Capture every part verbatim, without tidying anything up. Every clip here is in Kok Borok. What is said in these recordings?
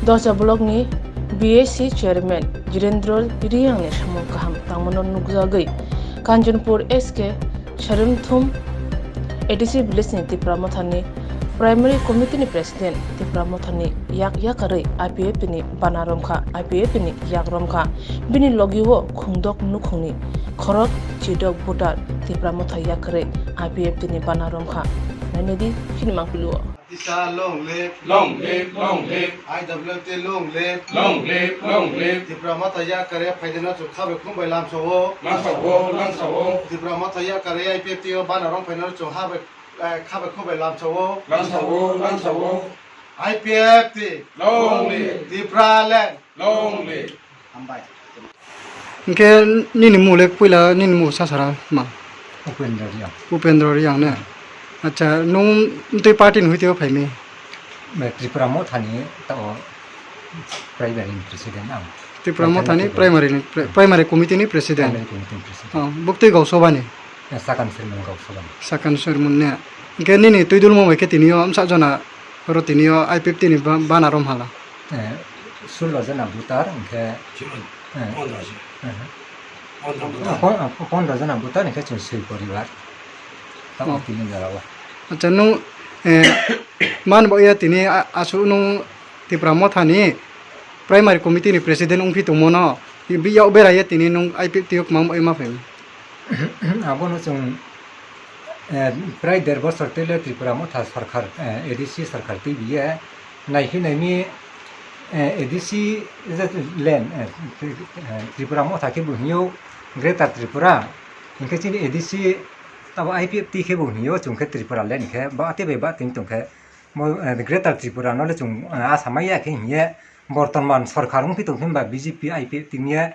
Dorcha block ni B A C chairman Jirendra Riyang ni samung kaham tangmano nukjagwi Kanchanpur S K Sarimthum A D C village ni Tipra Motha ni primary committee ni president Tipra Motha ni yak yakarwi I P F T ni bana romkha, I P F T ni yak romkha. Bini logi o khungdok nukhungni khorok chidok voter Tipra Motha yakarwi I P F T ni bana romkha. Nainedi chini mangpili o. Tisa, long live. Long live, long live. I W T, long live. Long live, long live. Tipra Motha yakarwi phaideno chwng khabai khumbai lamsao. Lamsao, lamsao. Tipra Motha yakarwi I P F T o bana rong phainano chwng habai, eh, khabai khumbai lamsao. Lamsao, lamsao. I P F T. Long live. Tipraland. Long live. Hambai. Hingke nini mung le puila nini mung sasara ma? Upendra Riyang. Upendra Riyang ne? Acha, nung tei party ni hwiteo phaimi? Bai Tripura Motha ni tao primary ni president ang. Tripura Motha ni primary ni pre-, primary committee ni president. Primary committee ni president. Oh, buktui Gausoba ni? Ya, Sakan Sirmun Gausoba ni. Sakan Sirmun ne? Hingke nini tuidulmo bai khe tini o amsa jona oro tini o I P F T ni ba-, bana rom hala. Eh, sullo jona voter, hingke, eh, pondro jona. Eh. Pondro voter. Pon-, pondro jona voter, hingke chwng swi poribar. Tamo tini jora o. Acha, nung, eh, man bo ya tini a-, aswk nung Tipra Motha ni primary committee ni president wngphi tongmo no, bi-, yak berai ya tini nung I P F T o kwmang bai ma phaio. Abono chwng, eh, prai der bosor twi le Tripura Motha sarkar, eh, A D C sarkar twi biye, naikhe naimi, eh, A D C je land, eh, Tri-, eh, Tripura Motha khe bo hinyo Greater Tripura, hinkhe chini A D C tabo I P F T khe bo hinyo chwng khe Tripura land khe ba tei bai ba tini tong khe mo, eh, Greater Tripura no le chwng, eh, asa mai ya khe hinkhe bortoman sarkar wngphi tong khe ba B J P I P F T hinkhe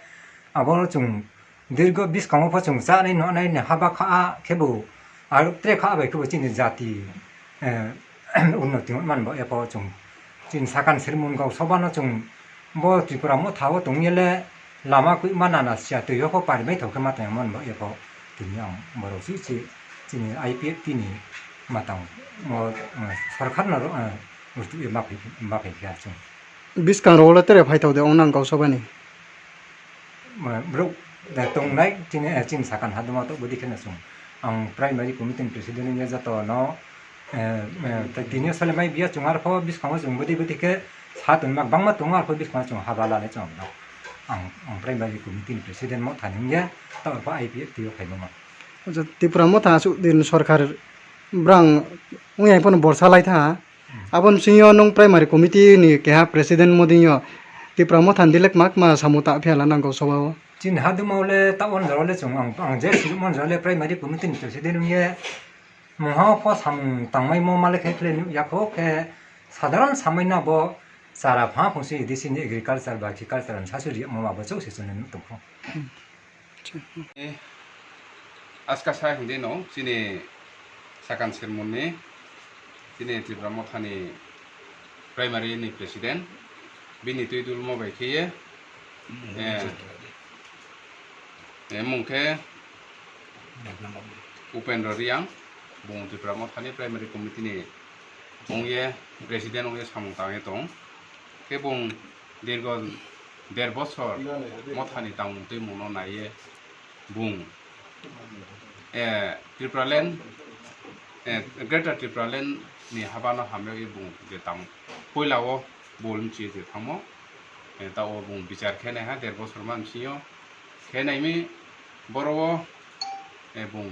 abono chwng Dirgo bwskango pho chwng chanai nonai ni haba kha khe bo, aro tre kha bai khe bo chini jati, eh, unnoti man bo epho chwng chini Sakan Sirmun Gausoba no chwng bo Tripura Motha o tong ye le lama kuima nana sia twi o pho pari mai thok khe ma tong man bo epho tini ang borok si si chini I P F T ni matang o, eh, sarkar no, eh, rutu e ma phai, ma phai kha chwng. Bwskang rok le tere phai thok de ong nang Gausoba ni. Ma, borok da tongnai, chini, eh, chini Sakan haduma to bwdwi kheno chwng. Ang primary committee ni president wngya joto no, eh, eh, tei tini sale mai biya chwng arpho bwskango chwng bwdwi bwdwi khe sa tongma bangma tongo arpho bwskango chwng haba lale chwng no. Ang, ang primary committee ni president mo thani wngya, ta arpho I P F T o khaimama. Acha, Tipra Motha aswk din sarkar brang wngya phano borsa lai tha. Aboni bisingo nwng primary committee ni keha president modingo Tipra Motha ni dilek mak ma samung ta phiya la nang Gausoba o. Chini haduma le ta on jora le chwng ang, ang je sirimo jora le primary committee ni president wngye mungha pho samung tangmai mo male khe khle nukya kho khe sadharan samai na bo chara pha phung si D C ni agriculture ba agriculture ni sasu ri mo ma bo chok se chwng nuk tong kho. Eh, askasa hindi no, chini Sakan Sirmun ni, chini Tipra Motha ni primary ni president, bini twi dulmo bai khe ye, eh, eh, mung khe Upendra Riyang, bung Tipra Motha ni primary committee ni wng ye, president wng ye samung tang ye tong. Khe bung dirgo der bosor Mothani tangmung twimungno naiye bung, eh, Tipraland, eh, Greater Tipraland ni habano hamyagwi bung je tang puila o bol mchiye je thangmo, eh, ta o bung bichar khe naiha der bosor ma msio khe naimi boro o, eh, bung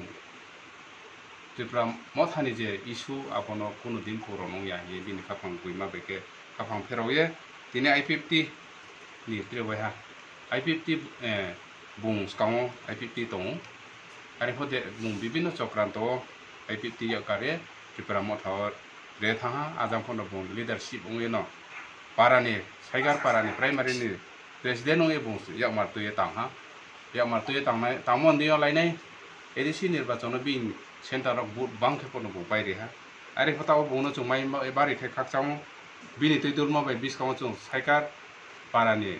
Tripura Mothani je issue, abono kunu din purun wngya hinwi bini khaphang buima bai khe khaphang pherao ye tini I P F T ni tre waiha. I P F T, eh, bung swkango I P F T tongo. Are pho de bung bibinno chokranto o I P F T yakar ye Tripura Motha o re thangha, ajang phano bung leadership wngwi no para ni, Saigar para ni primary ni president wngwi bung yakmar twi tangha. Yakmar twi tangnai, tangmo wngwi lainai A D C nirbachon o bini center rok vote bang khe phano bung pai riha. Are pho tabok bungno chwng mai bari khe khakchangma bini twi dulma bai bwskango chwng Saigar para ni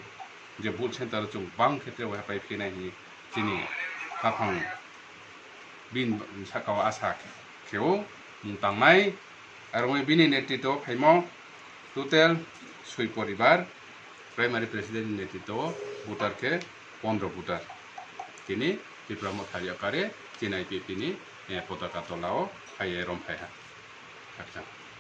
je vote center o chwng bang khe tre waiha pai phinai hinwi chini khaphang bini saka o asa khe o mung tangnai. Aro wngwi bini netritwo phaimo total soi poribar, primary president ni netritwo voter khe pondro voter. Tini Tipra Motha yakare chini I P F T ni, eh, potaka tola o phaiye rom phaiha. Khakchang.